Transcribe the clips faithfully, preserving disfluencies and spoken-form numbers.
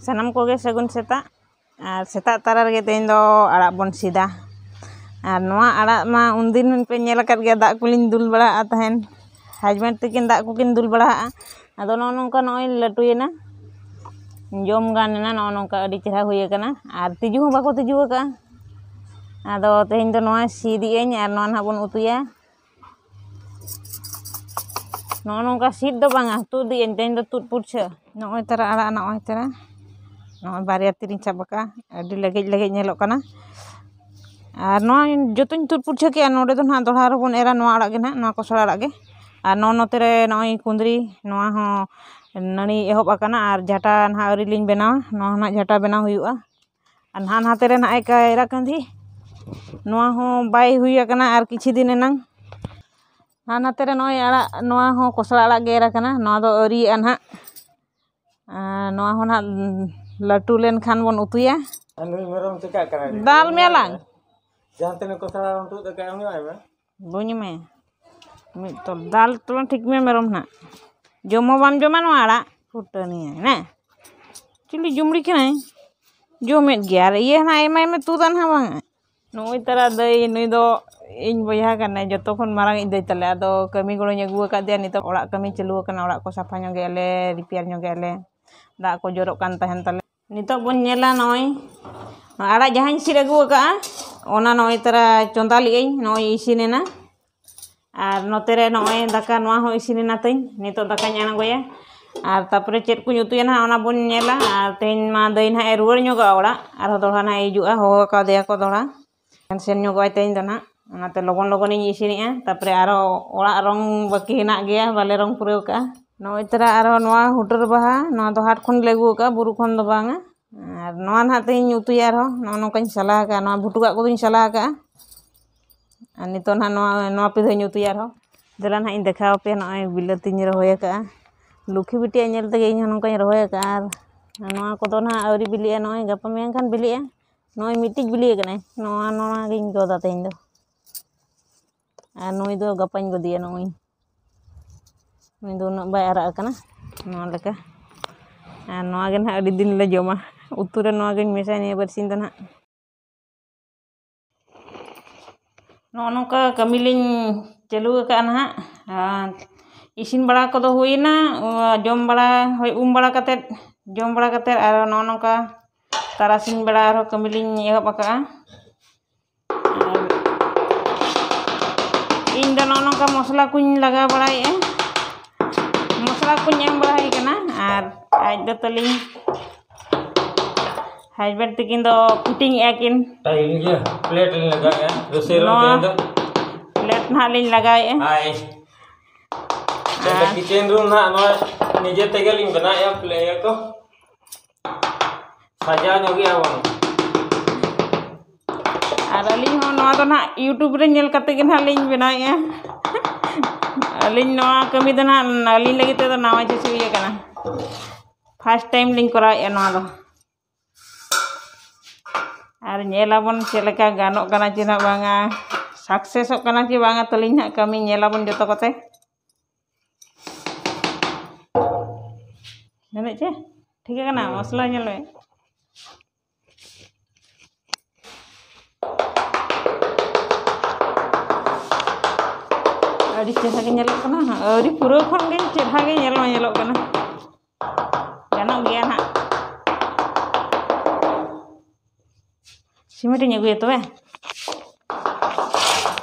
ᱥᱟᱱᱟᱢ ᱠᱚᱜᱮ ᱥᱟᱹᱜᱩᱱ ᱥᱮᱛᱟᱜ᱾ ᱟᱨ ᱥᱮᱛᱟᱜ ᱛᱟᱨᱟ ᱨᱮᱜᱮ ᱛᱮᱦᱮᱧ ᱫᱚ ᱟᱲᱟᱜ ᱵᱚᱱ ᱥᱤᱫᱟ᱾ ᱟᱨ ᱱᱚᱣᱟ ᱟᱲᱟᱜ ᱢᱟ ᱩᱱᱫᱤᱱ ᱯᱮ ᱧᱮᱞ ᱟᱠᱟᱫ ᱜᱮᱭᱟ, ᱫᱟᱜ ᱠᱚᱞᱤᱧ ᱫᱩᱞ ᱵᱟᱲᱟᱜᱼᱟ ᱛᱟᱦᱮᱱ᱾ ᱦᱟᱡᱵᱮᱱᱰ ᱛᱟᱹᱠᱤᱱ ᱫᱟᱜ ᱠᱚᱠᱤᱱ ᱫᱩᱞ ᱵᱟᱲᱟᱜᱼᱟ᱾ ᱟᱫᱚ ᱱᱚᱜᱼᱚ ᱱᱚᱝᱠᱟ ᱱᱚᱜᱼᱚᱭ ᱞᱟᱹᱴᱩᱭᱮᱱᱟ, ᱡᱚᱢ ᱜᱟᱱ ᱮᱱᱟ᱾ ᱱᱚᱜᱼᱚ ᱱᱚᱝᱠᱟ ᱟᱹᱰᱤ ᱪᱮᱦᱨᱟ ᱦᱩᱭ ᱟᱠᱟᱱᱟ, ᱟᱨ ᱛᱤᱡᱩ ᱦᱚᱸ ᱵᱟᱠᱚ ᱛᱤᱡᱩ ᱟᱠᱟᱫᱼᱟ᱾ ᱟᱫᱚ ᱛᱮᱦᱮᱧ ᱫᱚ ᱱᱚᱣᱟ ᱥᱤᱫ ᱮᱫ ᱟᱹᱧ ᱟᱨ ᱱᱚᱣᱟ ᱱᱟᱦᱟᱜ ᱵᱚᱱ ᱩᱛᱩᱭᱟ᱾ ᱱᱚᱜᱼᱚ ᱱᱚᱝᱠᱟ ᱥᱤᱫ ᱫᱚ ᱵᱟᱝᱟ, ᱛᱩᱫ ᱮᱫ ᱟᱹᱧ ᱛᱮᱦᱮᱧ ᱫᱚ ᱛᱩᱫ ᱯᱩᱨᱪᱷᱟᱹ᱾ ᱱᱚᱜᱼᱚᱭ ᱛᱟᱨᱟ ᱟᱲᱟᱜ, ᱱᱚᱜᱼᱚᱭ ᱛᱟᱨᱟ, ᱱᱚᱜᱼᱚᱭ ᱵᱟᱨᱭᱟ ᱛᱤᱨᱤᱧ ᱥᱟᱵ ᱟᱠᱟᱫᱼᱟ, ᱟᱹᱰᱤ ᱞᱮᱜᱮᱡ ᱞᱮᱜᱮᱡ ᱧᱮᱞᱚᱜ ᱠᱟᱱᱟ᱾ ᱟᱨ ᱱᱚᱣᱟ ᱡᱚᱛᱚᱧ ᱛᱩᱫ ᱯᱩᱨᱪᱷᱟᱹ ᱠᱮᱜᱼᱟ᱾ ᱱᱚᱰᱮ ᱫᱚ ᱱᱟᱦᱟᱜ ᱫᱚᱦᱲᱟ ᱨᱮᱵᱚᱱ ᱮᱨᱟ ᱱᱚᱣᱟ ᱟᱲᱟᱜ ᱜᱮ ᱱᱟᱦᱟᱜ, ᱱᱚᱣᱟ ᱠᱚᱥᱲᱟ ᱟᱲᱟᱜ ᱜᱮ᱾ ᱟᱨ ᱱᱚᱜᱼᱚ ᱱᱚᱛᱮ ᱨᱮ ᱱᱚᱜᱼᱚᱭ ᱠᱩᱸᱫᱽᱨᱤ, ᱱᱚᱣᱟ ᱦᱚᱸ ᱱᱟᱹᱲᱤ ᱮᱦᱚᱵ ᱟᱠᱟᱱᱟ᱾ ᱟᱨ ᱡᱷᱟᱴᱟ ᱱᱟᱦᱟᱜ ᱟᱹᱣᱨᱤ ᱞᱤᱧ ᱵᱮᱱᱟᱣᱟ, ᱱᱚᱣᱟ ᱦᱚᱸ ᱱᱟᱦᱟᱜ ᱡᱷᱟᱴᱟ ᱵᱮᱱᱟᱣ ᱦᱩᱭᱩᱜᱼᱟ᱾ ᱟᱨ ᱱᱟᱦᱟᱜ ᱱᱟᱛᱮ ᱨᱮ ᱱᱟᱦᱟᱜ ᱠᱟᱭᱨᱟ ᱠᱟᱸᱫᱷᱤ, ᱱᱚᱣᱟ ᱦᱚᱸ ᱵᱟᱭ ᱦᱩᱭ ᱟᱠᱟᱱᱟ, ᱟᱨ ᱠᱤᱪᱷᱩ ᱫᱤᱱ ᱮᱱᱟᱝ᱾ ᱱᱟᱦᱟᱜ ᱱᱟᱛᱮ ᱨᱮ ᱱᱚᱜᱼᱚᱭ ᱟᱲᱟᱜ, ᱱᱚᱣᱟ ᱦᱚᱸ ᱠᱚᱥᱲᱟ ᱟᱲᱟᱜ ᱜᱮ ᱮᱨ ᱟᱠᱟᱱᱟ, ᱱᱚᱣᱟ ᱫᱚ ᱟᱹᱣᱨᱤᱭᱟᱜᱼᱟ ᱱᱟᱦᱟᱜ᱾ ᱟᱨ ᱱᱚᱣᱟ ᱦᱚᱸ ᱱᱟᱦᱟᱜ ᱞᱟᱹᱴᱩ ᱞᱮᱱᱠᱷᱟᱱ ᱵᱚᱱ ᱩᱛᱩᱭᱟ᱾ ᱟᱨ ᱱᱩᱭ ᱢᱮᱨᱚᱢ ᱪᱤᱠᱟᱹᱜ ᱠᱟᱱᱟᱭ? ᱫᱟᱞ ᱢᱮᱭᱟᱞᱟᱝ᱾ ᱡᱟᱦᱟᱸ ᱛᱤᱱᱟᱹᱜ ᱠᱚ ᱥᱮᱬᱟ ᱞᱮᱱ ᱛᱩᱫ ᱟᱠᱟᱫ ᱩᱱᱤ ᱮᱢᱟᱭ ᱢᱮ᱾ ᱵᱟᱹᱧ ᱮᱢᱟᱭᱟ᱾ ᱢᱤᱫ ᱛᱚᱞ ᱫᱟᱞ ᱛᱚᱞ ᱴᱷᱤᱠ ᱢᱮ ᱢᱮᱨᱚᱢ ᱱᱟᱦᱟᱜ᱾ ᱡᱚᱢ ᱦᱚᱸ ᱵᱟᱢ ᱡᱚᱢᱟ ᱱᱚᱣᱟ ᱟᱲᱟᱜ, ᱯᱷᱩᱴᱟᱹᱱᱤᱭᱟᱹ ᱦᱮᱸ᱾ ᱪᱤᱞᱤ ᱡᱩᱢᱲᱤ ᱠᱟᱱᱟᱭ? ᱡᱚᱢᱮᱫ ᱜᱮᱭᱟ᱾ ᱟᱨ ᱤᱭᱟᱹ ᱱᱟᱦᱟᱜ ᱮᱢᱟᱭ ᱢᱮ, ᱛᱩᱫᱟ ᱱᱟᱦᱟᱜ ᱵᱟᱝ᱾ ᱱᱩᱭ ᱛᱟᱨᱟ ᱫᱟᱹᱭ, ᱱᱩᱭ ᱫᱚ ᱤᱧ ᱵᱚᱭᱦᱟ ᱠᱟᱱᱟᱭ, ᱡᱚᱛᱚ ᱠᱷᱚᱱ ᱢᱟᱨᱟᱝ ᱤᱡ ᱫᱟᱹᱭ ᱛᱟᱞᱮ᱾ ᱟᱫᱚ ᱠᱟᱹᱢᱤ ᱜᱚᱲᱚᱧ ᱟᱹᱜᱩ ᱟᱠᱟᱫᱮᱭᱟ᱾ ᱱᱤᱛᱚᱜ ᱚᱲᱟᱜ ᱠᱟᱹᱢᱤ ᱪᱟᱹᱞᱩ ᱟᱠᱟᱱᱟ, ᱚᱲᱟᱜ ᱠᱚ ᱥᱟᱯᱷᱟ ᱧᱚᱜᱮᱜᱼᱟ ᱞᱮ, ᱨᱤᱯᱮᱭᱟᱨ ᱧᱚᱜᱮᱜᱼᱟ ᱞᱮ᱾ ᱫᱟᱜ ᱠᱚ ᱡᱚᱨᱚᱜ ᱠᱟᱱ ᱛᱟᱦᱮᱱ ᱛᱟᱞᱮ᱾ ᱱᱤᱛᱚᱜ ᱵᱚᱱ ᱧᱮᱞᱟ ᱱᱚᱜᱼᱚᱭ ᱟᱲᱟᱜ ᱡᱟᱦᱟᱸᱧ ᱥᱤᱫ ᱟᱹᱜᱩ ᱟᱠᱟᱫᱼᱟ, ᱚᱱᱟ ᱱᱚᱜᱼᱚᱭ ᱛᱟᱨᱟ ᱪᱚᱸᱫᱟ ᱞᱮᱜᱼᱟᱹᱧ, ᱱᱚᱜᱼᱚᱭ ᱤᱥᱤᱱ ᱮᱱᱟ᱾ ᱟᱨ ᱱᱚᱛᱮ ᱨᱮ ᱱᱚᱜᱼᱚᱭ ᱫᱟᱠᱟ ᱱᱚᱣᱟ ᱦᱚᱸ ᱤᱥᱤᱱ ᱮᱱᱟ ᱛᱤᱧ᱾ ᱱᱤᱛᱚᱜ ᱫᱟᱠᱟᱧ ᱟᱬᱜᱚᱭᱟ᱾ ᱟᱨ ᱛᱟᱨᱯᱚᱨᱮ ᱪᱮᱫ ᱠᱚᱧ ᱩᱛᱩᱭᱟ ᱱᱟᱦᱟᱜ, ᱚᱱᱟ ᱵᱚᱱ ᱧᱮᱞᱟ᱾ ᱟᱨ ᱛᱮᱦᱮᱧ ᱢᱟ ᱫᱟᱹᱭ ᱱᱟᱦᱟᱜ ᱮ ᱨᱩᱣᱟᱹᱲ ᱧᱚᱜᱚᱜᱼᱟ ᱚᱲᱟᱜ, ᱟᱨᱦᱚᱸ ᱫᱚᱦᱲᱟ ᱱᱟᱦᱟᱜ ᱮ ᱦᱤᱡᱩᱜᱼᱟ, ᱦᱚᱦᱚ ᱟᱠᱟᱫᱮᱭᱟ ᱠᱚ ᱫᱚᱦᱲᱟ᱾ ᱮᱱᱠᱷᱟᱱ ᱥᱮᱱ ᱧᱚᱜᱚᱜᱼᱟᱭ ᱛᱮᱦᱮᱧ ᱫᱚ ᱱᱟᱦᱟᱜ᱾ ᱚᱱᱟᱛᱮ ᱞᱚᱜᱚᱱ ᱞᱚᱜᱚᱱᱤᱧ ᱤᱥᱤᱱᱮᱜᱼᱟ᱾ ᱛᱟᱨᱯᱚᱨᱮ ᱟᱨᱦᱚᱸ ᱚᱲᱟᱜ ᱨᱚᱝ ᱵᱟᱹᱠᱤ ᱦᱮᱱᱟᱜ ᱜᱮᱭᱟ, ᱵᱟᱞᱮ ᱨᱚᱝ ᱯᱩᱨᱟᱹᱣ ᱠᱟᱜᱼᱟ᱾ ᱱᱚᱜᱼᱚᱭ ᱛᱟᱨᱟ ᱟᱨᱦᱚᱸ ᱱᱚᱣᱟ ᱦᱩᱴᱟᱹᱨ ᱵᱟᱦᱟ, ᱱᱚᱣᱟ ᱫᱚ ᱦᱟᱴ ᱠᱷᱚᱱ ᱞᱮ ᱟᱹᱜᱩ ᱟᱠᱟᱫᱼᱟ, ᱵᱩᱨᱩ ᱠᱷᱚᱱ ᱫᱚ ᱵᱟᱝᱟ᱾ ᱟᱨ ᱱᱚᱣᱟ ᱱᱟᱦᱟᱜ ᱛᱮᱦᱮᱧ ᱩᱛᱩᱭᱟ ᱟᱨᱦᱚᱸ, ᱱᱚᱜᱼᱚ ᱱᱚᱝᱠᱟᱧ ᱥᱟᱞᱟ ᱟᱠᱟᱫᱼᱟ, ᱱᱚᱣᱟ ᱵᱷᱩᱴᱩᱜᱟᱜ ᱠᱚᱫᱚᱧ ᱥᱟᱞᱟ ᱟᱠᱟᱫᱼᱟ᱾ ᱟᱨ ᱱᱤᱛᱚᱜ ᱱᱟᱦᱟᱜ ᱱᱚᱣᱟ, ᱱᱚᱣᱟ ᱯᱤᱲᱦᱟᱹᱧ ᱩᱛᱩᱭᱟ ᱟᱨᱦᱚᱸ᱾ ᱫᱮᱞᱟ ᱱᱟᱦᱟᱜ ᱤᱧ ᱫᱮᱠᱷᱟᱣ ᱟᱯᱮᱭᱟ, ᱱᱚᱜᱼᱚᱭ ᱵᱤᱞᱟᱹᱛᱤᱧ ᱨᱚᱦᱚᱭ ᱟᱠᱟᱫᱼᱟ᱾ ᱞᱩᱠᱷᱤ ᱵᱤᱴᱤᱭᱟᱜ ᱧᱮᱞ ᱛᱮᱜᱮ ᱤᱧ ᱦᱚᱸ ᱱᱚᱝᱠᱟᱧ ᱨᱚᱦᱚᱭ ᱟᱠᱟᱫᱼᱟ᱾ ᱟᱨ ᱱᱚᱣᱟ ᱠᱚᱫᱚ ᱱᱟᱦᱟᱜ ᱟᱹᱣᱨᱤ ᱵᱤᱞᱤᱜᱼᱟ, ᱱᱚᱜᱼᱚᱭ ᱜᱟᱯᱟ ᱢᱮᱭᱟᱝ ᱠᱷᱟᱱ ᱵᱤᱞᱤᱜᱼᱟ᱾ ᱱᱚᱜᱼᱚᱭ ᱢᱤᱫᱴᱤᱡ ᱵᱤᱞᱤ ᱟᱠᱟᱱᱟᱭ, ᱱᱚᱣᱟ, ᱱᱚᱣᱟ ᱜᱤᱧ ᱜᱚᱫᱟ ᱛᱮᱦᱮᱧ ᱫᱚ᱾ ᱟᱨ ᱱᱩᱭ ᱫᱚ ᱜᱟᱯᱟᱧ ᱜᱚᱫᱮᱭᱟ, ᱱᱩᱭ, ᱱᱩᱭ ᱫᱚ ᱩᱱᱟᱹᱜ ᱵᱟᱭ ᱟᱨᱟᱜ ᱟᱠᱟᱱᱟ, ᱱᱚᱣᱟ ᱞᱮᱠᱟ᱾ ᱟᱨ ᱱᱚᱣᱟ ᱜᱮ ᱱᱟᱦᱟᱜ ᱟᱹᱰᱤ ᱫᱤᱱ ᱞᱮ ᱡᱚᱢᱟ᱾ ᱩᱛᱩ ᱨᱮ ᱱᱚᱣᱟ ᱜᱤᱧ ᱢᱮᱥᱟᱭᱟ ᱱᱤᱭᱟᱹ ᱵᱟᱨᱥᱤᱧ ᱫᱚ ᱱᱟᱦᱟᱜ᱾ ᱱᱚᱜᱼᱚ ᱱᱚᱝᱠᱟ ᱠᱟᱹᱢᱤ ᱞᱤᱧ ᱪᱟᱹᱞᱩ ᱟᱠᱟᱫᱼᱟ ᱱᱟᱦᱟᱜ᱾ ᱟᱨ ᱤᱥᱤᱱ ᱵᱟᱲᱟ ᱠᱚᱫᱚ ᱦᱩᱭᱮᱱᱟ, ᱡᱚᱢ ᱵᱟᱲᱟ, ᱦᱳᱭ, ᱩᱢ ᱵᱟᱲᱟ ᱠᱟᱛᱮᱫ, ᱡᱚᱢ ᱵᱟᱲᱟ ᱠᱟᱛᱮᱫ ᱟᱨ ᱱᱚᱜᱼᱚ ᱱᱚᱝᱠᱟ ᱛᱟᱨᱟᱥᱤᱧ ᱵᱮᱲᱟ ᱟᱨᱦᱚᱸ ᱠᱟᱹᱢᱤ ᱞᱤᱧ ᱮᱦᱚᱵ ᱟᱠᱟᱫᱼᱟ᱾ ᱟᱨ ᱤᱧ ᱫᱚ ᱱᱚᱜᱼᱚ ᱱᱚᱝᱠᱟ ᱢᱚᱥᱞᱟ ᱠᱚᱧ ᱞᱟᱜᱟᱣ ᱵᱟᱲᱟᱭᱮᱫᱼᱟ, ᱢᱚᱥᱞᱟ ᱠᱚᱧ ᱮᱢ ᱵᱟᱲᱟᱭ ᱠᱟᱱᱟ᱾ ᱟᱨ ᱟᱡ ᱫᱚ ᱛᱟᱹᱞᱤᱧ ᱦᱟᱡᱵᱮᱱᱰ ᱛᱟᱹᱠᱤᱱ ᱫᱚ ᱯᱷᱤᱴᱤᱝ ᱮᱫᱼᱟ ᱠᱤᱱ᱾ ᱟᱨ ᱤᱧ ᱜᱮ ᱯᱞᱮᱴ ᱞᱤᱧ ᱞᱟᱜᱟᱣᱮᱫᱼᱟ, ᱨᱟᱹᱥᱩᱱ ᱱᱚᱣᱟ ᱛᱮᱦᱮᱧ ᱫᱚ᱾ ᱯᱞᱮᱴ ᱱᱟᱦᱟᱜ ᱞᱤᱧ ᱞᱟᱜᱟᱣᱮᱫᱼᱟ᱾ ᱟᱭ᱾ ᱟᱨ ᱠᱤᱪᱮᱱ ᱨᱩᱢ ᱱᱟᱦᱟᱜ ᱱᱚᱣᱟ ᱱᱤᱡᱮ ᱛᱮᱜᱮ ᱞᱤᱧ ᱵᱮᱱᱟᱣᱮᱫᱼᱟ, ᱯᱞᱮ ᱠᱚ ᱥᱟᱡᱟᱣ ᱧᱚᱜᱮᱜᱼᱟ ᱵᱚᱱ᱾ ᱟᱨ ᱟᱹᱞᱤᱧ ᱦᱚᱸ ᱱᱚᱣᱟ ᱫᱚ ᱱᱟᱦᱟᱜ YouTube ᱨᱮ ᱧᱮᱞ ᱠᱟᱛᱮ ᱜᱮ ᱱᱟᱦᱟᱜ ᱞᱤᱧ ᱵᱮᱱᱟᱣᱮᱫᱼᱟ᱾ ᱟᱹᱞᱤᱧ ᱱᱚᱣᱟ ᱠᱟᱹᱢᱤ ᱫᱚ ᱱᱟᱦᱟᱜ ᱟᱹᱞᱤᱧ ᱞᱟᱹᱜᱤᱫ ᱛᱮᱫᱚ ᱱᱟᱣᱟ ᱠᱤᱪᱷᱩ ᱤᱭᱟᱹ ᱠᱟᱱᱟ, ᱯᱷᱟᱥᱴ ᱴᱟᱭᱤᱢ ᱞᱤᱧ ᱠᱚᱨᱟᱣᱮᱫᱼᱟ ᱱᱚᱣᱟ ᱫᱚ᱾ ᱟᱨ ᱧᱮᱞᱟᱵᱚᱱ ᱪᱮᱫ ᱞᱮᱠᱟ ᱜᱟᱱᱚᱜ ᱠᱟᱱᱟ ᱪᱮ ᱱᱟᱦᱟᱜ ᱵᱟᱝᱟ, ᱥᱟᱠᱥᱮᱥᱚᱜ ᱠᱟᱱᱟ ᱪᱮ ᱵᱟᱝᱟ ᱛᱟᱹᱞᱤᱧ ᱱᱟᱦᱟᱜ ᱠᱟᱹᱢᱤ, ᱧᱮᱞᱟᱵᱚᱱ ᱡᱚᱛᱚ ᱠᱚᱛᱮ᱾ ᱢᱮᱱᱮᱫ ᱪᱮ ᱴᱷᱤᱠ ᱠᱟᱱᱟ? ᱦᱮᱸ᱾ ᱢᱚᱥᱞᱟ ᱧᱮᱞ ᱢᱮ᱾ ᱟᱹᱰᱤ ᱪᱮᱦᱨᱟ ᱜᱮ ᱧᱮᱞᱚᱜ ᱠᱟᱱᱟ᱾ ᱟᱹᱣᱨᱤ ᱯᱩᱨᱟᱹᱣ ᱠᱷᱚᱱ ᱜᱮ ᱪᱮᱦᱨᱟ ᱜᱮ ᱧᱮᱞ ᱢᱟ ᱧᱮᱞᱚᱜ ᱠᱟᱱᱟ᱾ ᱜᱟᱱᱚᱜ ᱜᱮᱭᱟ ᱱᱟᱜ᱾ ᱥᱤᱢᱮᱱᱴ ᱤᱧ ᱟᱹᱜᱩᱭᱟ ᱛᱚᱵᱮ᱾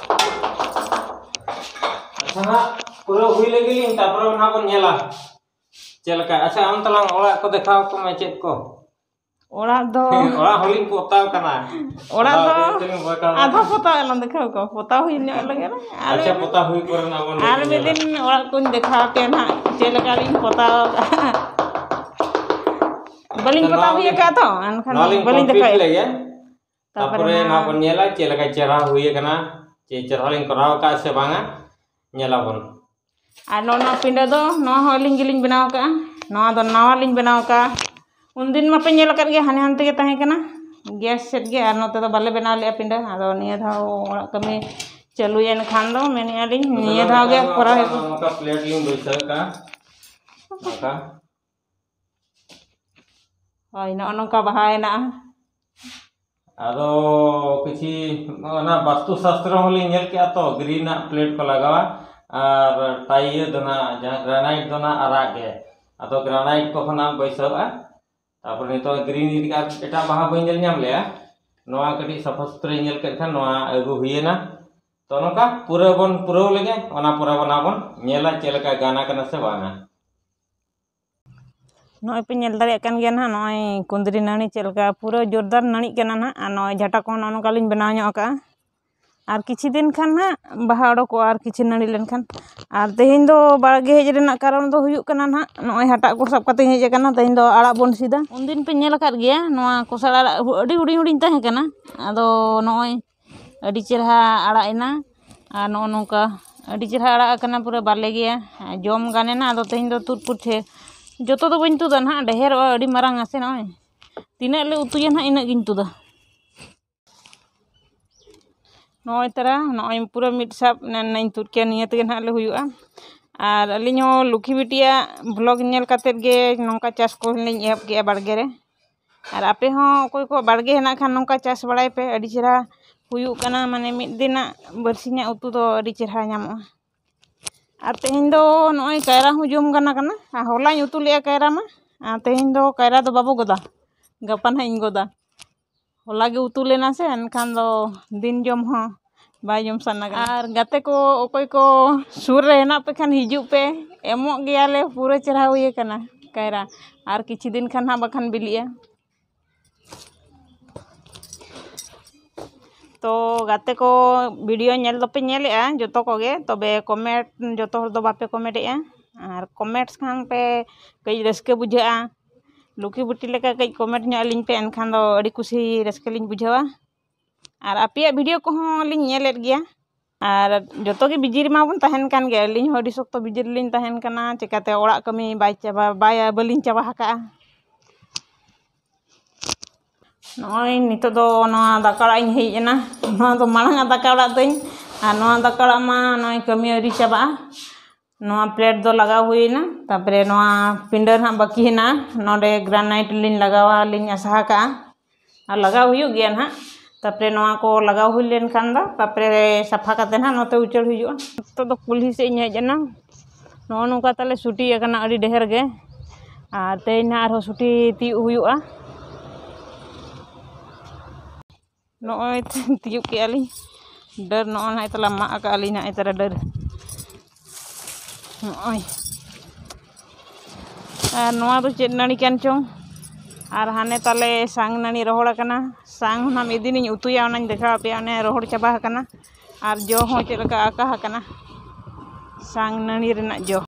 ᱟᱪᱪᱷᱟ, ᱱᱟᱜ ᱯᱩᱨᱟᱹ ᱦᱩᱭ ᱞᱮᱜᱮ ᱞᱤᱧ, ᱛᱟᱨᱯᱚᱨᱮ ᱚᱱᱟ ᱵᱚᱱ ᱧᱮᱞᱟ ᱪᱮᱫ ᱞᱮᱠᱟ᱾ ᱟᱪᱪᱷᱟ, ᱟᱢ ᱛᱟᱞᱟᱝ ᱚᱲᱟᱜ ᱠᱚ ᱫᱮᱠᱷᱟᱣ ᱠᱚᱢᱮ, ᱪᱮᱫ ᱠᱚ? ᱚᱲᱟᱜ ᱫᱚ ᱚᱲᱟᱜ ᱦᱚᱸᱞᱤᱧ ᱯᱚᱛᱟᱣ ᱠᱟᱱᱟ᱾ ᱚᱲᱟᱜ ᱫᱚ ᱯᱚᱛᱟᱣ ᱛᱮᱞᱤᱧ ᱯᱚᱛᱟᱣ ᱠᱟᱱᱟ᱾ ᱟᱫᱷᱟ ᱯᱚᱛᱟᱣ ᱟᱞᱟᱝ ᱫᱮᱠᱷᱟᱣ ᱠᱚ, ᱯᱚᱛᱟᱣ ᱦᱩᱭ ᱧᱚᱜ ᱞᱮᱜᱮ ᱱᱟᱜ᱾ ᱟᱨ ᱟᱪᱪᱷᱟ, ᱢᱤᱫ ᱯᱚᱛᱟᱣ ᱦᱩᱭ ᱯᱚᱨᱮ ᱱᱟᱜ ᱵᱚᱱ ᱟᱨ ᱞᱟᱹᱭ ᱢᱤᱫ ᱧᱮᱞᱟ᱾ ᱫᱤᱱ ᱚᱲᱟᱜ ᱠᱚᱧ ᱫᱮᱠᱷᱟᱣ ᱟᱯᱮᱭᱟ ᱱᱟᱜ, ᱪᱮᱫ ᱞᱮᱠᱟ ᱞᱤᱧ ᱯᱚᱛᱟᱣ ᱠᱟᱜᱼᱟ᱾ ᱵᱟᱹᱞᱤᱧ ᱟᱪᱪᱷᱟ, ᱯᱚᱛᱟᱣ ᱱᱚᱣᱟ ᱦᱩᱭ ᱞᱤᱧ, ᱟᱠᱟᱫ ᱛᱚ, ᱮᱱᱠᱷᱟᱱ ᱱᱚᱣᱟ ᱞᱤᱧ ᱵᱟᱹᱞᱤᱧ complete ᱫᱮᱠᱷᱟᱣᱮᱫᱼᱟ᱾ ᱞᱮᱜᱮ᱾ ᱛᱟᱨᱯᱚᱨᱮ ᱛᱟᱨᱯᱚᱨᱮ ᱱᱟᱜ ᱱᱟᱜ ᱵᱚᱱ ᱧᱮᱞᱟ ᱪᱮᱫ ᱞᱮᱠᱟ ᱪᱮᱦᱨᱟ ᱦᱩᱭ ᱟᱠᱟᱱᱟ, ᱪᱮ ᱪᱮᱦᱨᱟ ᱞᱤᱧ ᱠᱚᱨᱟᱣ ᱟᱠᱟᱫᱼᱟ ᱥᱮ ᱵᱟᱝᱟ, ᱧᱮᱞᱟᱵᱚᱱ᱾ ᱟᱨ ᱱᱚᱜᱼᱚ ᱱᱚᱣᱟ ᱯᱤᱸᱰᱟᱹ ᱫᱚ, ᱱᱚᱣᱟ ᱦᱚᱸ ᱟᱹᱞᱤᱧ ᱜᱮᱞᱤᱧ ᱵᱮᱱᱟᱣ ᱟᱠᱟᱫᱼᱟ᱾ ᱱᱚᱣᱟ ᱫᱚ ᱱᱟᱣᱟ ᱞᱤᱧ ᱵᱮᱱᱟᱣ ᱟᱠᱟᱫᱼᱟ᱾ ᱩᱱᱫᱤᱱ ᱢᱟᱯᱮ ᱧᱮᱞ ᱟᱠᱟᱫ ᱜᱮ, ᱦᱟᱱᱮ ᱦᱟᱱᱛᱮ ᱜᱮ ᱛᱟᱦᱮᱸ ᱠᱟᱱᱟ, ᱜᱮᱥ ᱥᱮᱫ ᱜᱮ, ᱟᱨ ᱱᱚᱛᱮ ᱫᱚ ᱵᱟᱞᱮ ᱵᱮᱱᱟᱣ ᱞᱮᱫᱼᱟ ᱯᱤᱸᱰᱟᱹ᱾ ᱟᱫᱚ ᱱᱤᱭᱟᱹ ᱫᱷᱟᱣ ᱚᱲᱟᱜ ᱠᱟᱹᱢᱤ ᱪᱟᱹᱞᱩᱭᱮᱱ ᱠᱷᱟᱱ ᱫᱚ ᱢᱮᱱᱮᱫᱼᱟ ᱞᱤᱧ, ᱱᱤᱭᱟᱹ ᱫᱷᱟᱣ ᱜᱮ ᱠᱚᱨᱟᱣ ᱦᱩᱭᱩᱜᱼᱟ᱾ ᱱᱚᱝᱠᱟ ᱯᱞᱮᱴ ᱞᱤᱧ ᱵᱟᱹᱭᱥᱟᱹᱣ ᱟᱠᱟᱫᱼᱟ, ᱱᱚᱝᱠᱟ᱾ ᱦᱳᱭ, ᱱᱚᱜᱼᱚ ᱱᱚᱝᱠᱟ ᱵᱟᱦᱟ ᱦᱮᱱᱟᱜᱼᱟ᱾ ᱟᱫᱚ ᱠᱤᱪᱷᱤ ᱚᱱᱟ ᱵᱟᱥᱛᱩ ᱥᱟᱥᱛᱨᱚ ᱦᱚᱸᱞᱤᱧ ᱧᱮᱞ ᱠᱮᱜᱼᱟ ᱛᱚ, ᱜᱨᱤᱱ ᱟᱜ ᱯᱞᱮᱴ ᱠᱚ ᱞᱟᱜᱟᱣᱟ ᱟᱨ ᱴᱟᱭᱤᱞ ᱫᱚ ᱱᱟᱜ, ᱡᱟᱦᱟᱸ ᱜᱨᱟᱱᱟᱭᱤᱴ ᱫᱚ ᱱᱟᱜ ᱟᱨᱟᱜ ᱜᱮ᱾ ᱟᱫᱚ ᱜᱨᱟᱱᱟᱭᱤᱴ ᱠᱚ ᱠᱷᱚᱱᱟᱜ ᱵᱟᱹᱭᱥᱟᱹᱣᱼᱟ᱾ ᱛᱟᱨᱯᱚᱨᱮ ᱱᱤᱛᱚᱜ ᱜᱨᱤᱱ ᱤᱫᱤ ᱠᱟᱛᱮ ᱮᱴᱟᱜ ᱵᱟᱦᱟ ᱵᱟᱹᱧ ᱧᱮᱞ ᱧᱟᱢ ᱞᱮᱜᱼᱟ᱾ ᱱᱚᱣᱟ ᱠᱟᱹᱴᱤᱡ ᱥᱟᱯᱷᱟ ᱥᱩᱛᱨᱟᱹᱧ ᱧᱮᱞ ᱠᱮᱫ ᱠᱷᱟᱱ ᱱᱚᱣᱟ ᱟᱹᱜᱩ ᱦᱩᱭᱮᱱᱟ᱾ ᱛᱚ ᱱᱚᱝᱠᱟ ᱯᱩᱨᱟᱹ ᱵᱚᱱ ᱯᱩᱨᱟᱹᱣ ᱞᱮᱜᱮ, ᱚᱱᱟ ᱯᱚᱨᱮ ᱵᱚᱱ ᱟᱵᱚᱱ ᱧᱮᱞᱟ ᱪᱮᱫ ᱞᱮᱠᱟ ᱜᱟᱱ ᱟᱠᱟᱱᱟ ᱥᱮ ᱵᱟᱝᱟ᱾ ᱱᱚᱜᱼᱚᱭ ᱯᱮ ᱧᱮᱞ ᱫᱟᱲᱮᱭᱟᱜ ᱠᱟᱱ ᱜᱮᱭᱟ ᱱᱟᱦᱟᱜ, ᱱᱚᱜᱼᱚᱭ ᱠᱩᱸᱫᱽᱨᱤ ᱱᱟᱹᱲᱤ ᱪᱮᱫ ᱞᱮᱠᱟ ᱯᱩᱨᱟᱹ ᱡᱳᱨᱫᱟᱨ ᱱᱟᱹᱲᱤᱜ ᱠᱟᱱᱟ ᱱᱟᱦᱟᱜ᱾ ᱟᱨ ᱱᱚᱜᱼᱚᱭ ᱡᱷᱟᱴᱟ ᱠᱚᱦᱚᱸ ᱱᱚᱜᱼᱚ ᱱᱚᱝᱠᱟ ᱞᱤᱧ ᱵᱮᱱᱟᱣ ᱧᱚᱜ ᱟᱠᱟᱜᱼᱟ᱾ ᱟᱨ ᱠᱤᱪᱷᱤ ᱫᱤᱱ ᱠᱷᱟᱱ ᱱᱟᱦᱟᱜ ᱵᱟᱦᱟ ᱚᱰᱚᱠᱚᱜᱼᱟ, ᱟᱨ ᱠᱤᱪᱷᱤ ᱱᱟᱹᱲᱤ ᱞᱮᱱᱠᱷᱟᱱ᱾ ᱟᱨ ᱛᱮᱦᱮᱧ ᱫᱚ ᱵᱟᱲᱜᱮ ᱦᱮᱡ ᱨᱮᱱᱟᱜ ᱠᱟᱨᱚᱱ ᱫᱚ ᱦᱩᱭᱩᱜ ᱠᱟᱱᱟ ᱱᱟᱦᱟᱜ, ᱱᱚᱜᱼᱚᱭ ᱦᱟᱴᱟᱜ ᱠᱚ ᱥᱟᱵ ᱠᱟᱛᱮᱧ ᱦᱮᱡ ᱟᱠᱟᱱᱟ᱾ ᱛᱮᱦᱮᱧ ᱫᱚ ᱟᱲᱟᱜ ᱵᱚᱱ ᱥᱤᱫᱟ᱾ ᱩᱱᱫᱤᱱ ᱯᱮ ᱧᱮᱞ ᱟᱠᱟᱫ ᱜᱮᱭᱟ ᱱᱚᱣᱟ ᱠᱚᱥᱟᱲ ᱟᱲᱟᱜ, ᱦᱩ-, ᱟᱹᱰᱤ ᱦᱩᱰᱤᱧ ᱦᱩᱰᱤᱧ ᱛᱟᱦᱮᱸ ᱠᱟᱱᱟ᱾ ᱟᱫᱚ ᱱᱚᱜᱼᱚᱭ ᱟᱹᱰᱤ ᱪᱮᱨᱦᱟ ᱟᱲᱟᱜ ᱮᱱᱟ᱾ ᱟᱨ ᱱᱚᱜᱼᱚ ᱱᱚᱝᱠᱟ ᱟᱹᱰᱤ ᱪᱮᱨᱦᱟ ᱟᱲᱟᱜ ᱟᱠᱟᱱᱟ, ᱯᱩᱨᱟᱹ ᱵᱟᱞᱮ ᱜᱮᱭᱟ᱾ ᱟᱨ ᱡᱚᱢ ᱜᱟᱱ ᱮᱱᱟ᱾ ᱟᱫᱚ ᱛᱮᱦᱮᱧ ᱫᱚ ᱛᱩᱫ ᱯᱤᱴᱷᱟᱹ, ᱡᱚᱛᱚ ᱫᱚ ᱵᱟᱹᱧ ᱛᱩᱫᱟ ᱱᱟᱦᱟᱜ, ᱰᱷᱮᱨᱚᱜᱼᱟ, ᱟᱹᱰᱤ ᱢᱟᱨᱟᱝ ᱟᱥᱮ᱾ ᱱᱚᱜᱼᱚᱭ ᱛᱤᱱᱟᱹᱜ ᱞᱮ ᱩᱛᱩᱭᱟ ᱱᱟᱦᱟᱜ, ᱤᱱᱟᱹᱜ ᱜᱤᱧ ᱛᱩᱫᱟ᱾ ᱱᱚᱜᱼᱚᱭ ᱛᱟᱨᱟ, ᱱᱚᱜᱼᱚᱭ ᱯᱩᱨᱟᱹ ᱢᱤᱫ ᱥᱟᱵ ᱱᱟᱧ ᱛᱩᱫ ᱠᱮᱭᱟ, ᱱᱤᱭᱟᱹ ᱛᱮᱜᱮ ᱱᱟᱦᱟᱜ ᱞᱮ ᱦᱩᱭᱩᱜᱼᱟ᱾ ᱟᱨ ᱟᱹᱞᱤᱧ ᱦᱚᱸ ᱞᱩᱠᱷᱤ ᱵᱤᱴᱤᱭᱟᱜ ᱵᱷᱞᱚᱜᱽ ᱧᱮᱞ ᱠᱟᱛᱮᱫ ᱜᱮ ᱱᱚᱝᱠᱟ ᱪᱟᱥ ᱠᱚᱞᱤᱧ ᱮᱦᱚᱵ ᱠᱮᱜᱼᱟ ᱵᱟᱲᱜᱮ ᱨᱮ᱾ ᱟᱨ ᱟᱯᱮ ᱦᱚᱸ ᱚᱠᱚᱭ ᱠᱚᱣᱟᱜ ᱵᱟᱲᱜᱮ ᱦᱮᱱᱟᱜ ᱠᱷᱟᱱ, ᱱᱚᱝᱠᱟ ᱪᱟᱥ ᱵᱟᱲᱟᱭ ᱯᱮ, ᱟᱹᱰᱤ ᱪᱮᱦᱨᱟ ᱦᱩᱭᱩᱜ ᱠᱟᱱᱟ, ᱢᱟᱱᱮ ᱢᱤᱫ ᱫᱤᱱᱟᱜ ᱵᱟᱨᱥᱤᱧᱟᱜ ᱩᱛᱩ ᱫᱚ ᱟᱹᱰᱤ ᱪᱮᱦᱨᱟ ᱧᱟᱢᱚᱜᱼᱟ᱾ ᱟᱨ ᱛᱮᱦᱮᱧ ᱫᱚ ᱱᱚᱜᱼᱚᱭ ᱠᱟᱭᱨᱟ ᱦᱚᱸ ᱡᱚᱢ ᱜᱟᱱ ᱟᱠᱟᱱᱟ, ᱟᱨ ᱦᱚᱞᱟᱧ ᱩᱛᱩ ᱞᱮᱜᱼᱟ ᱠᱟᱭᱨᱟ ᱢᱟ, ᱟᱨ ᱛᱮᱦᱮᱧ ᱫᱚ ᱠᱟᱭᱨᱟ ᱫᱚ ᱵᱟᱵᱚ ᱜᱚᱫᱟ, ᱜᱟᱯᱟ ᱱᱟᱦᱟᱜ ᱤᱧ ᱜᱚᱫᱟ᱾ ᱦᱚᱞᱟ ᱜᱮ ᱩᱛᱩ ᱞᱮᱱᱟ ᱥᱮ, ᱮᱱᱠᱷᱟᱱ ᱫᱚ ᱫᱤᱱ ᱡᱚᱢ ᱦᱚᱸ ᱵᱟᱭ ᱡᱚᱢ ᱥᱟᱱᱟ ᱠᱟᱱᱟ᱾ ᱟᱨ ᱜᱟᱛᱮ ᱠᱚ ᱚᱠᱚᱭ ᱠᱚ ᱥᱩᱨ ᱨᱮ ᱦᱮᱱᱟᱜ ᱯᱮ ᱠᱷᱟᱱ ᱦᱤᱡᱩᱜ ᱯᱮ, ᱮᱢᱚᱜ ᱜᱮᱭᱟᱞᱮ, ᱯᱩᱨᱟᱹ ᱪᱮᱦᱨᱟ ᱦᱩᱭ ᱟᱠᱟᱱᱟ ᱠᱟᱭᱨᱟ᱾ ᱟᱨ ᱠᱤᱪᱷᱩ ᱫᱤᱱ ᱠᱷᱟᱱ ᱦᱟᱸᱜ ᱵᱟᱠᱷᱟᱱ ᱵᱤᱞᱤᱜᱼᱟ᱾ ᱛᱚ ᱜᱟᱛᱮ ᱠᱚ, ᱵᱷᱤᱰᱤᱭᱳ ᱧᱮᱞ ᱫᱚᱯᱮ ᱧᱮᱞᱮᱜᱼᱟ ᱡᱚᱛᱚ ᱠᱚᱜᱮ, ᱛᱚᱵᱮ ᱠᱚᱢᱮᱱᱴ ᱡᱚᱛᱚ ᱦᱚᱲ ᱫᱚ ᱵᱟᱯᱮ ᱠᱚᱢᱮᱱᱴᱮᱜᱼᱟ᱾ ᱟᱨ ᱠᱚᱢᱮᱱᱴᱥ ᱠᱷᱟᱱ ᱯᱮ ᱠᱟᱹᱡ ᱨᱟᱹᱥᱠᱟᱹ ᱵᱩᱡᱷᱟᱹᱜᱼᱟ, ᱞᱩᱠᱷᱤ ᱵᱩᱴᱤ ᱞᱮᱠᱟ ᱠᱟᱹᱡ ᱠᱚᱢᱮᱱᱴ ᱧᱚᱜ ᱟᱹᱞᱤᱧ ᱯᱮ, ᱮᱱᱠᱷᱟᱱ ᱫᱚ ᱟᱹᱰᱤ ᱠᱩᱥᱤ ᱨᱟᱹᱥᱠᱟᱹ ᱞᱤᱧ ᱵᱩᱡᱷᱟᱹᱣᱟ᱾ ᱟᱨ ᱟᱯᱮᱭᱟᱜ ᱵᱷᱤᱰᱤᱭᱳ ᱠᱚᱦᱚᱸ ᱞᱤᱧ ᱧᱮᱞᱮᱫ ᱜᱮᱭᱟ᱾ ᱟᱨ ᱡᱚᱛᱚ ᱜᱮ ᱵᱤᱡᱤ ᱨᱮᱢᱟ ᱵᱚᱱ ᱛᱟᱦᱮᱱ ᱠᱟᱱ ᱜᱮᱭᱟ, ᱟᱹᱞᱤᱧ ᱦᱚᱸ ᱟᱹᱰᱤ ᱥᱚᱠᱛᱚ ᱵᱤᱡᱤ ᱨᱮᱞᱤᱧ ᱛᱟᱦᱮᱱ ᱠᱟᱱᱟ, ᱪᱤᱠᱟᱹᱛᱮ ᱚᱲᱟᱜ ᱠᱟᱹᱢᱤ ᱵᱟᱭ ᱪᱟᱵᱟ, ᱵᱟᱭ, ᱵᱟᱹᱞᱤᱧ ᱪᱟᱵᱟ ᱟᱠᱟᱜᱼᱟ᱾ ᱱᱚᱜᱼᱚᱭ ᱱᱤᱛᱚᱜ ᱫᱚ ᱱᱚᱣᱟ ᱫᱟᱠᱟ ᱚᱲᱟᱜ ᱤᱧ ᱦᱮᱡ ᱮᱱᱟ᱾ ᱱᱚᱣᱟ ᱫᱚ ᱢᱟᱲᱟᱝ ᱟᱜ ᱫᱟᱠᱟ ᱚᱲᱟᱜ ᱛᱤᱧ, ᱟᱨ ᱱᱚᱣᱟ ᱫᱟᱠᱟ ᱚᱲᱟᱜ ᱢᱟ ᱱᱚᱜᱼᱚᱭ ᱠᱟᱹᱢᱤ ᱟᱹᱣᱨᱤ ᱪᱟᱵᱟᱜᱼᱟ᱾ ᱱᱚᱣᱟ ᱯᱞᱮᱴ ᱫᱚ ᱞᱟᱜᱟᱣ ᱦᱩᱭᱱᱟ, ᱛᱟᱨᱯᱚᱨᱮ ᱱᱚᱣᱟ ᱯᱤᱸᱰᱟᱹ ᱱᱟᱦᱟᱜ ᱵᱟᱹᱠᱤ ᱦᱮᱱᱟᱜᱼᱟ, ᱱᱚᱰᱮ ᱜᱨᱟᱱᱟᱭᱤᱴ ᱞᱤᱧ ᱞᱟᱜᱟᱣᱟ ᱞᱤᱧ ᱟᱥᱟ ᱟᱠᱟᱜᱼᱟ, ᱟᱨ ᱞᱟᱜᱟᱣ ᱦᱩᱭᱩᱜ ᱜᱮᱭᱟ ᱱᱟᱦᱟᱜ᱾ ᱛᱟᱨᱯᱚᱨᱮ ᱱᱚᱣᱟ ᱠᱚ ᱞᱟᱜᱟᱣ ᱦᱩᱭ ᱞᱮᱱᱠᱷᱟᱱ ᱫᱚ ᱛᱟᱨᱯᱚᱨᱮ ᱥᱟᱯᱷᱟ ᱠᱟᱛᱮ ᱱᱟᱦᱟᱜ ᱱᱚᱛᱮ ᱩᱪᱟᱹᱲ ᱦᱩᱭᱩᱜᱼᱟ᱾ ᱱᱤᱛᱚᱜ ᱫᱚ ᱠᱩᱞᱦᱤ ᱥᱮᱫ ᱤᱧ ᱦᱮᱡ ᱮᱱᱟ᱾ ᱱᱚᱜᱼᱚ ᱱᱚᱝᱠᱟ ᱛᱟᱞᱮ ᱥᱩᱴᱤ ᱟᱠᱟᱱᱟ ᱟᱹᱰᱤ ᱰᱷᱮᱨ ᱜᱮ, ᱟᱨ ᱛᱮᱦᱮᱧ ᱱᱟᱦᱟᱜ ᱟᱨᱦᱚᱸ ᱥᱩᱴᱤ ᱛᱤᱭᱳᱜ ᱦᱩᱭᱩᱜᱼᱟ᱾ ᱱᱚᱜᱼᱚᱭ ᱛᱤᱭᱳᱜ ᱠᱮᱜᱼᱟ ᱞᱤᱧ ᱰᱟᱹᱨ, ᱱᱚᱜᱼᱚᱭ ᱱᱟᱦᱟᱜ ᱛᱟᱞᱟ ᱢᱟᱜ ᱟᱠᱟᱜᱼᱟ ᱞᱤᱧ ᱱᱟᱦᱟᱜ ᱛᱟᱨᱟ ᱰᱟᱹᱨ᱾ ᱱᱚᱜᱼᱚᱭ, ᱟᱨ ᱱᱚᱣᱟ ᱫᱚ ᱪᱮᱫ ᱱᱟᱹᱲᱤ ᱠᱟᱱ ᱪᱚᱝ? ᱟᱨ ᱦᱟᱱᱮ ᱛᱟᱞᱮ ᱥᱟᱝ ᱱᱟᱹᱲᱤ ᱨᱚᱦᱚᱲ ᱟᱠᱟᱱᱟ᱾ ᱥᱟᱝ ᱦᱚᱸ ᱢᱤᱫ ᱫᱤᱱᱤᱧ ᱩᱛᱩᱭᱟ, ᱚᱱᱟᱧ ᱫᱮᱠᱷᱟᱣ ᱟᱯᱮᱭᱟ᱾ ᱚᱱᱮ ᱨᱚᱦᱚᱲ ᱪᱟᱵᱟ ᱟᱠᱟᱱᱟ᱾ ᱟᱨ ᱡᱚ ᱦᱚᱸ ᱪᱮᱫ ᱞᱮᱠᱟ ᱟᱠᱟ ᱟᱠᱟᱱᱟ, ᱥᱟᱝ ᱱᱟᱹᱲᱤ ᱨᱮᱱᱟᱜ ᱡᱚ᱾